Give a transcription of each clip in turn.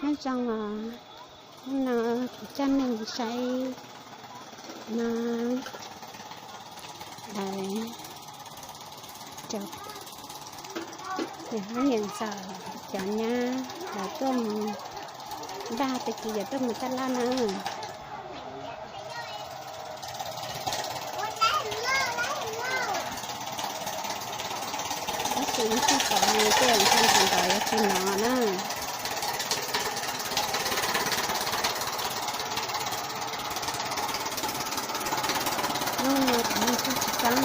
Nyob zoo os, hnub no kuv coj nej saib no, lawv cov niam hlob niam ntxawm, cov nyab lawv tuaj mus npaj tag kis yuav tuaj mus taj laj na. Tab sis ib tug tod no tej zaum ntawd yuav tsis hnov na. Hnub no kuv mus tsis tau.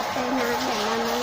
Teb na, ntawm no na.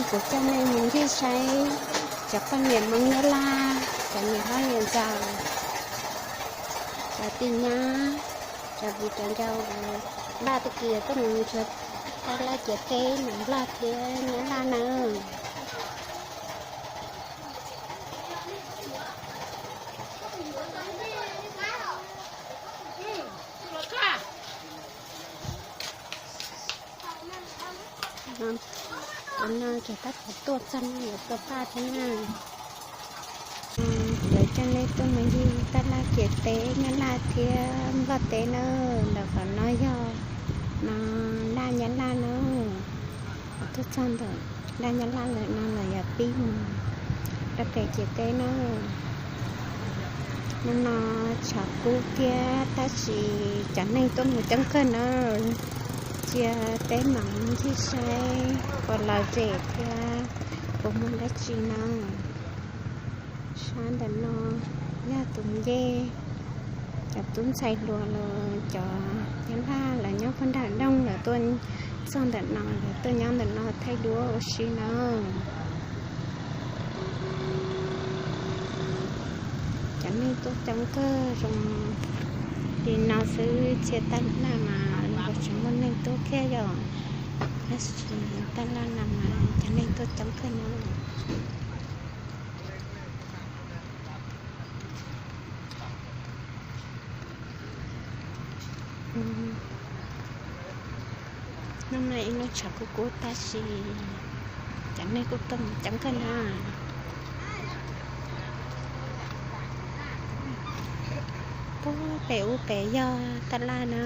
Kuv coj nej mus ncig saib cov poj niam Hmoob Nyab Laj, cov niam hlob niam ntxawm, cov tij nyab, cov viv cov ncaus, laj tag kis tuaj mus nrhiav tab laj ciav teb nrog Nplog thiab Nyab Laj nawb. Cov no ces tab tom tuaj txog no yuav tuaj paj thiab na. Kuv yuav coj nej tuaj mus ncig tab laj ciav teb Nyab Laj thiab Nplog teb na. Ntawm qhov no yog no, laj Nyab Laj na. Kuv tuaj txog ntawm laj Nyab Laj lawm no lawm yuav pib mus rau pem ciav teb na. Hnub no tshav kub thiab tab sis cov neeg tuaj mus coob kawg na. Cia peb mam ncig saib puas lom zem thiab puas muaj dab tsi na. Sab ntawm no yog tus ncej, cov tub ntxhais hluas los cov Nyab Laj lawv nyob puag nram nroog lawv tuaj txog ntawm no, lawv tuaj nyob ntawm no thaij duab ua si na. Cov neeg tuaj coob kawg zoo li no xwb, txhia tab laj mas tsis muaj neeg tuaj kiag yom. Tab sis tab laj no mas cov neeg tuaj coob kawg no. Hnub no ib hnub tshav kub kub tab sis cov neeg kuj tuaj mus coob kawg na. Puag pem ub pem yog tab laj na.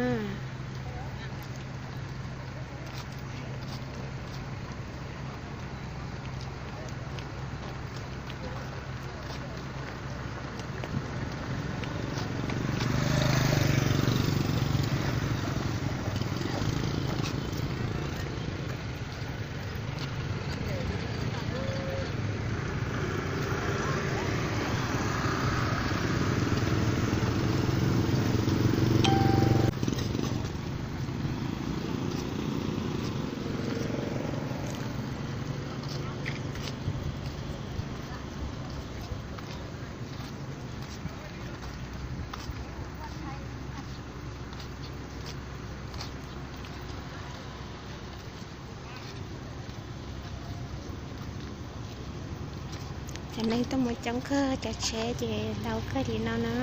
Cov neeg tuaj mus coob kawg, cov tsheb ces ntau kawg li no na.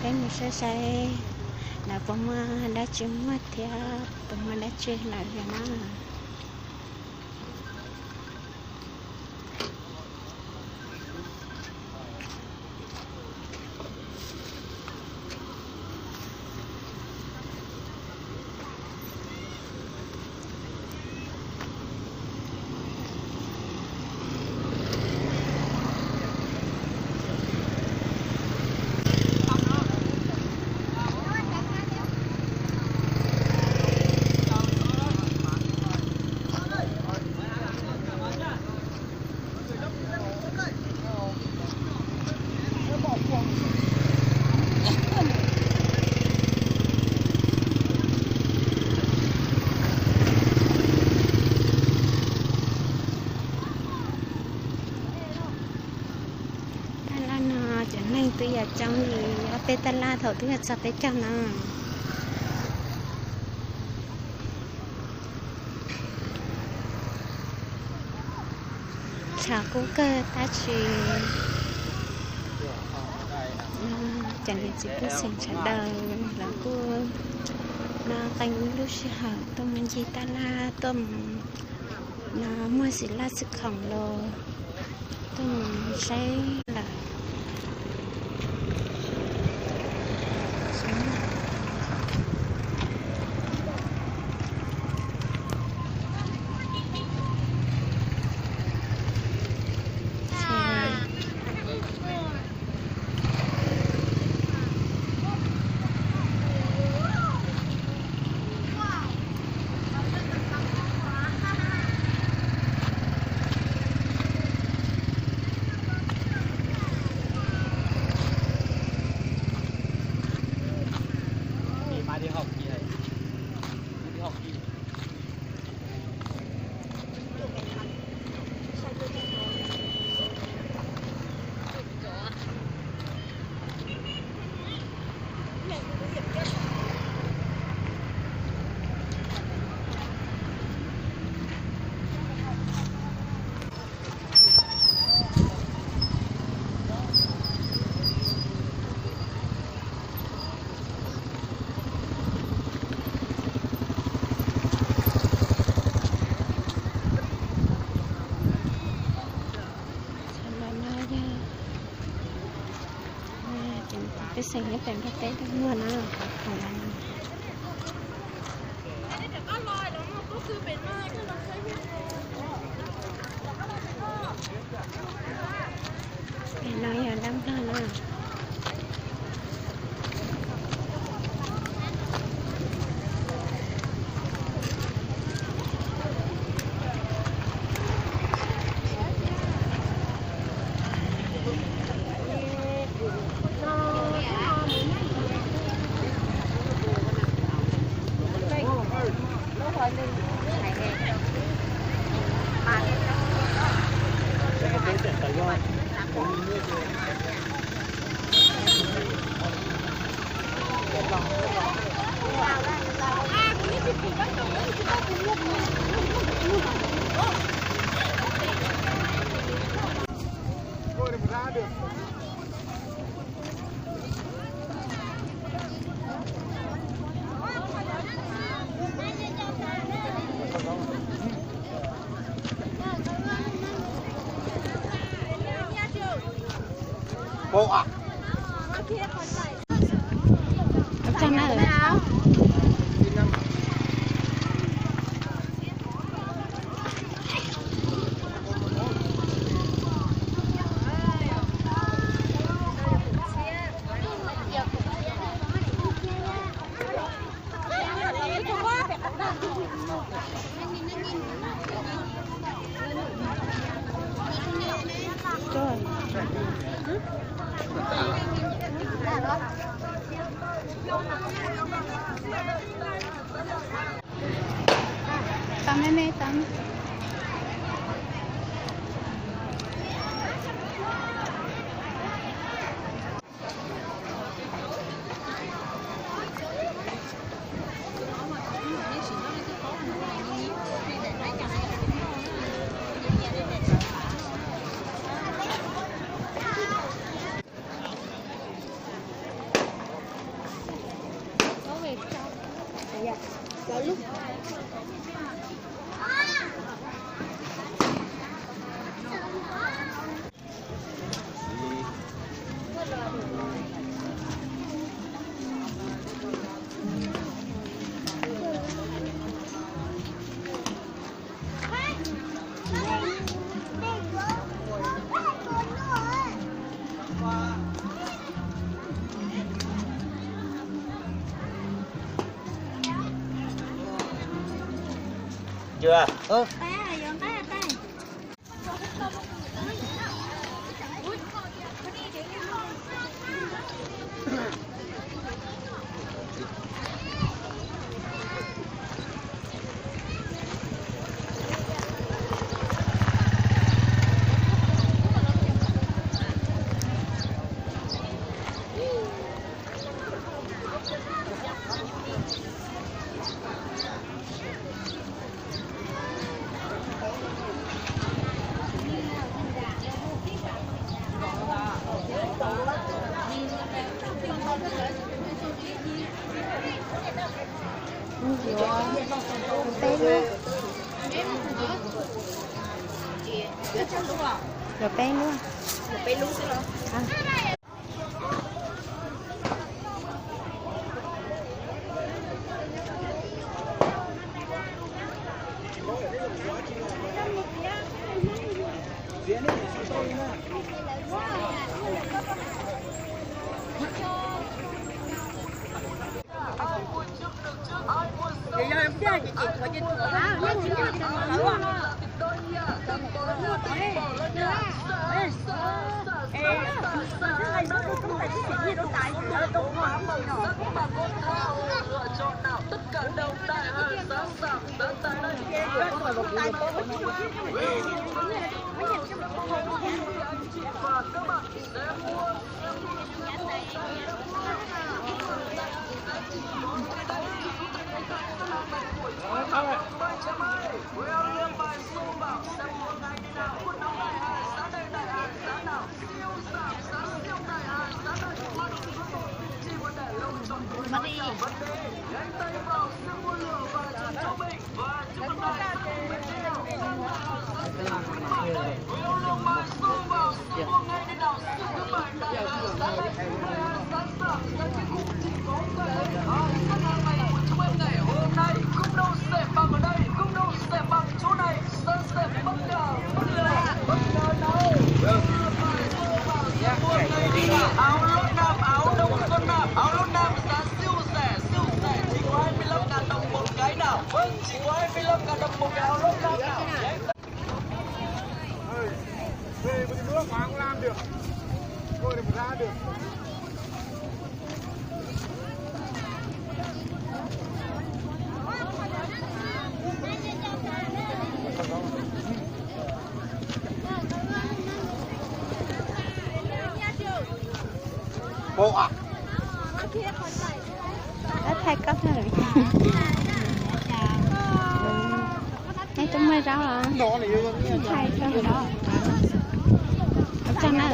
Peb mus saib saib lawv puas muaj dab tsi muag thiab puas muaj dab tsi lawm thiab na. Tab laj no cov neeg twb yog coob li ob peb tab laj thaum twb yog txog peb caug na. Tshav kub kawg tab sis cov niam txiv pej xeem sawv daws lawv kuj Qee lub sij hawm tuaj mus ncig tab laj, tuaj mus no muag xim laj xwb khoom los tuaj mus saib lawm. Peb xeem nyob pem Nplog teb muag na. Pem no yog dab Nplog na. Tau me me tau. Yuav peb lub. Yuav peb lub. Tab thaij koj thiab. Neb twb muaj zaub los? Thaij koj zaub. Ua tsaug na.